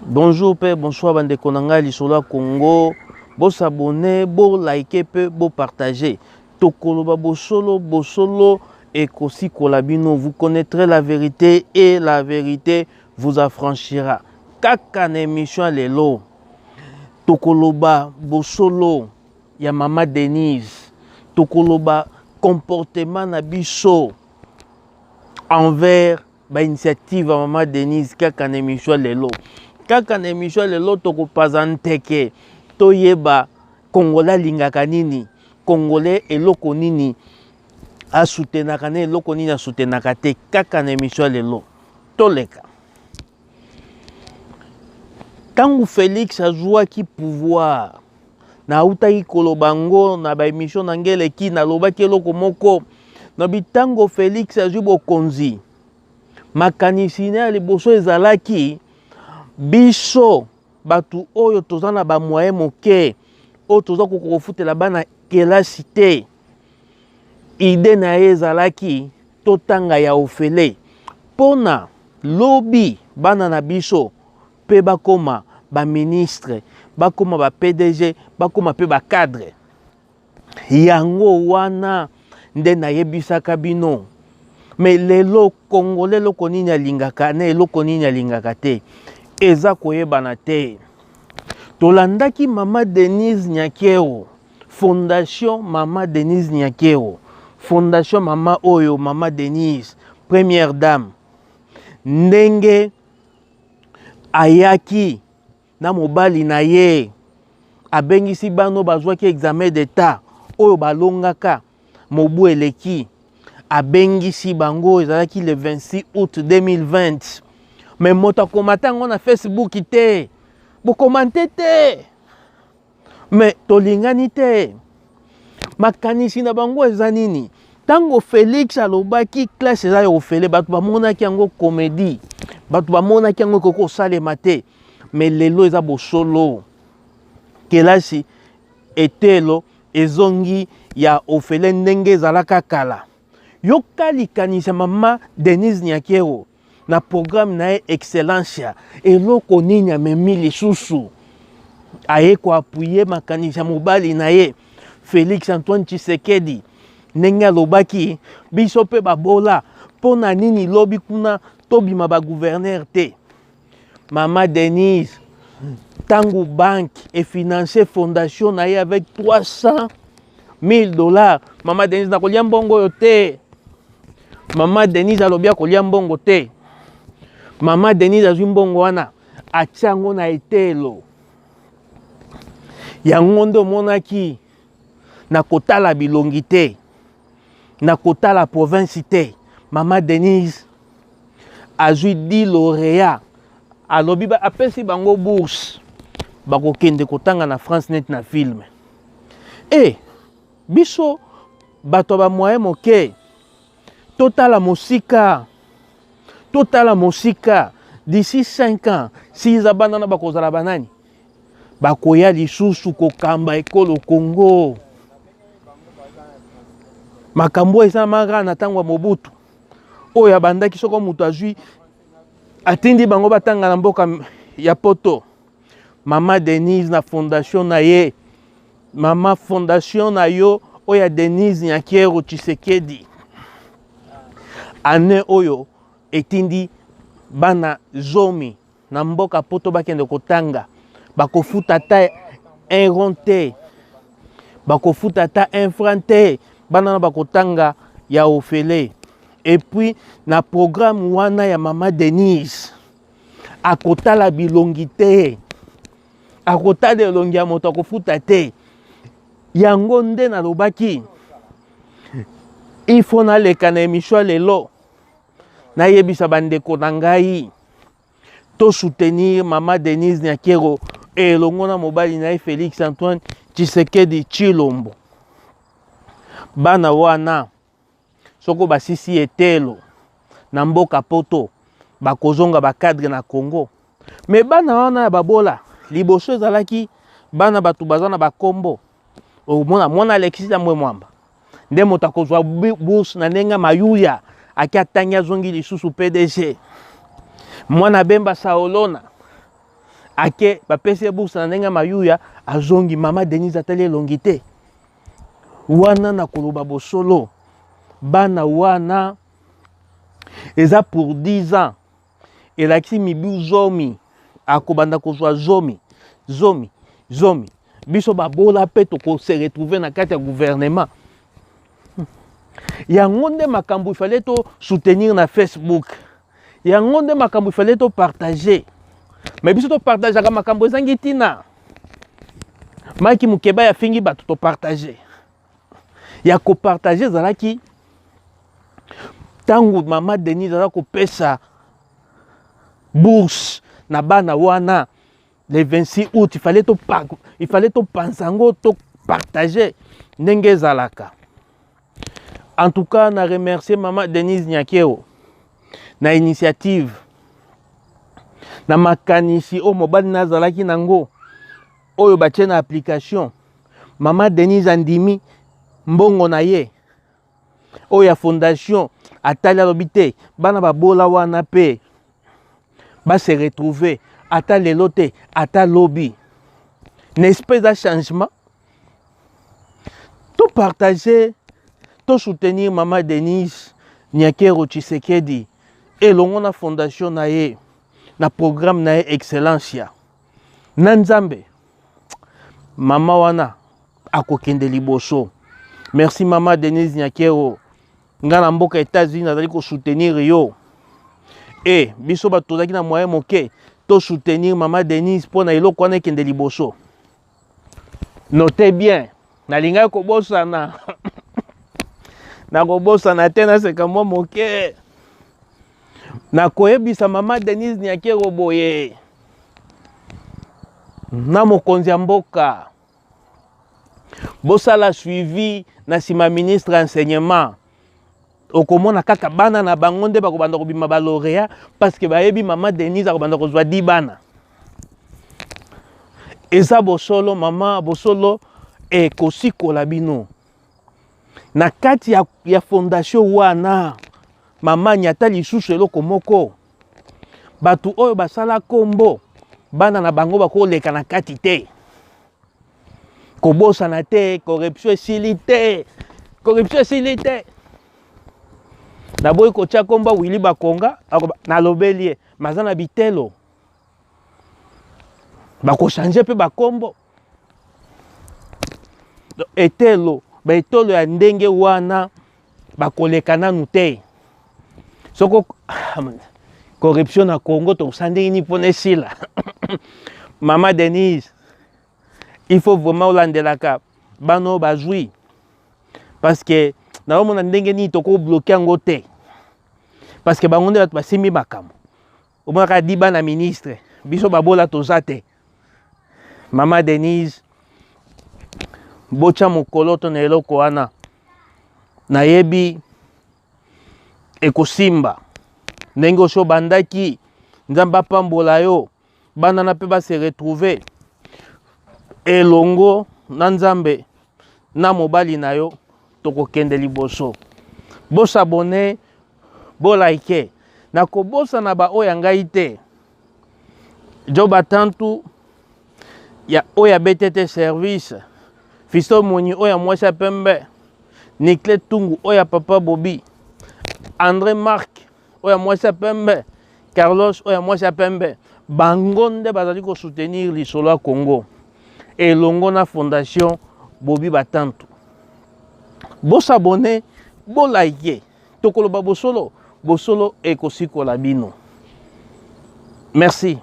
Bonjour pe bonsoir bandeko na ngai lisolo ya Congo bo s'abonner bo liker pe bo partager tokoloba bosolo bosolo ekosikola bino vous connaîtrez la vérité et la vérité vous affranchira kaka na émission ya lelo tokoloba bosolo ya mama Denise tokoloba comportement na biso envers ba initiative ya mama Denise kaka na émission ya lelo kaka na émission ya lelo tokopaza nteke toyeba congolais alingaka nini congolais eloko nini asutenaka na eloko nini asutenaka te kaka na émission ya lelo toleka ntango Felix azwaki pouvoir nautaki koloba ngo na ba émission na ngai eleki nalobaki eloko moko na bitango Felix azwi bokonzi makanisi na ya liboso ezalaki biso bato oyo toza na bamoyen moke oyo toza kokoka kofutela bana kelasi te ide na ye ezalaki totanga ya ofele mpona lobi bana na biso mpe bakoma ba ministre bakoma ba PDG bakoma mpe ba cadre yango wana nde nayebisaka bino me lelo kongole eloko nini alingaka na eloko nini alingaka te eza koyebana te tolandaki mama Denise Nyakeru fondation mama Denise Nyakeru fondation mama oyo mama Denise première dame ndenge ayaki na mobali na ye abengisi bano bazwaki examen d'etat oyo balongaka mobu eleki abengisi bango ezalaki le 26 août 2020 me moto akomata yango na facebook te bokomante te me tolingani te makanisi na bango eza nini ntango felix alobaki classe eza ya ofele bato bamonaki yango komedi bato bamonaki yango ekoki kosalema te me lelo eza bosolo kelasi etelo ezongi ya ofele ndenge ezalaka kala yoka likanisi ya mama denise nyakero na programme na ye excellencia eloko nini amemi lisusu aye koapuye makanisi ya mobali na ye Felix Antoine Tshisekedi ndenge alobaki biso mpe babola mpo na nini lobi kuna tobima bagouverneur te mama Denise ntango banque efinance fondation na ye avec 300 000 dollars mama Denise nakolia mbongo oyo te mama Denise alobi akolia mbongo te mama Denise azwi mbongo wana atia yango na etelo yango nde omonaki na kotala bilongi te na kotala province te mama Denise azwi 10 lauréat alobi apesi bango bourse bakokende kotanga na France neti na film e biso bato ya bamoyen moke totala mosika totala mosika d'ici 5 ans 6 ans bana na bakozala banani bakoya lisusu kokamba ekolo Congo makambo oyo esalamaka na ntango ya Mobutu oyo abandaki soko moto azwi atindi bango batanga na mboka ya poto mama Denise na fondation na ye mama fondation na yo oyo ya Denise Nyakeru Tshisekedi année oyo etindi bana zomi na mboka poto bakende kotanga bakofuta ata un rond te bakofuta ata un franc te bana na bakotanga ya ofele et puis na programme wana ya mama Denise akotala bilongi te akotala elongi ya moto akofuta te yango nde nalobaki il faut naleka na émission ya lelo nayebisa bandeko na ngai to soutenir mama Denise Nyakeru elongo na mobali na ye Félix Antoine Tshisekedi Tshilombo bana wana soko basisi etelo na mboka poto bakozonga bacadre na Congo me bana wana ya babola liboso ezalaki bana bato baza na bakombo omona mwana Alexis Tambwe Mwamba nde moto akozwa bourse na ndenge mayuya aki atangi azongi lisusu PDG mwana Bemba Saolona Ake bapesi ye bourse na ndenge ya mayuya, azongi. Mama Denise atali elongi te. Wana na koloba bosolo, bana wana eza pour 10 ans, elakisi mibu zomi, akobanda kozwa zomi zomi zomi. Biso babola mpe tokose retrouver na kati ya gouvernement. Yango nde makambo ifale to soutenir na Facebook, yango nde makambo ifale to partager. Mais biso topartageaka makambo ezangi ntina. Mike Mukeba afingi bato, topartage. Ya kopartage ezalaki ntango mama Denise aza kopesa bourse na bana wana le 26 août, il fallait topanza yango, topartage ndenge ezalaka. En tout cas, na remercier mama Denise Nyakeru na initiative, na makanisi oyo mobali na azalaki nango, oyo batie na application. Mama Denise andimi mbongo na ye oyo ya fondation, atali, alobi te, bana babola wana mpe base retrouver, ata lelo te, ata lobi. N'est-ce pas eza changement? Topartage, tosoutenir mama Denise Nyakeru Tshisekedi elongo na fondation na ye, na programme na ye Excellencia. Na Nzambe, mama wana akokende liboso. Merci, mama Denise Nyakeru. Nga na mboka États-Unis nazali kosoutenir yo. E biso bato tozalaki na moyen moke, tosoutenir mama Denise mpo na eloko wana ekende liboso. Note bien, nalingaki kobosana, nakobosana te. Naseka mwa moke, nakoyebisa mama Denise Nyakeru boye na mokonzi ya mboka: bosala suivi na nsima ministre ya enseignement. Okomona kaka bana na bango nde bakobanda kobima balauréat, parce que bayebi mama Denise akobanda kozwa 10 bana. Eza bosolo, mama, bosolo ekosikola bino. Na kati ya fondation wana, mama nyata lisusu eloko moko: bato oyo basala kombo, bana na bango bakoleka na kati te. Kobosana te, corruption esili te, corruption esili te. Naboyi kotia kombo Willy Bakonga, nalobeli ye, maza na bitelo, bakochange mpe bakombo. Etelo baetolo ya ndenge wana bakoleka nanu te. Soko corruption na Congo, tokosala ndenge nini mpona esila? Mama Denise, il faut vraiment olandelaka bana oyo bazwi, parce que naomona ndenge nini tokobloquer yango te, parce que bango nde bato basimbi makambo. Omonaka 10 bana ministre, biso babola toza te. Mama Denise, botya mokolo to na eloko wana, nayebi ekosimba ndenge osi obandaki. Nzambe apambola yo, bana na mpe base retrouver elongo na Nzambe na mobali na yo. Tokokende liboso. Bos'abonner, bolike. Nakobosana baoyo ya ngai te: Jo Batantu ya oyo ya BTT Service, Fisto Moni oyo ya mwasi ya pembe, Nikle Tungu oyo ya papa Bobi, André Mark oyo ya mwasi ya pembe, Carlos oyo ya mwasi ya pembe. Bango nde bazali kosoutenir Lisolo ya Congo elongo na fondation Bobi Batantu. Bos'abonner, bolike. Tokoloba bosolo, bosolo ekosikola bino. Merci.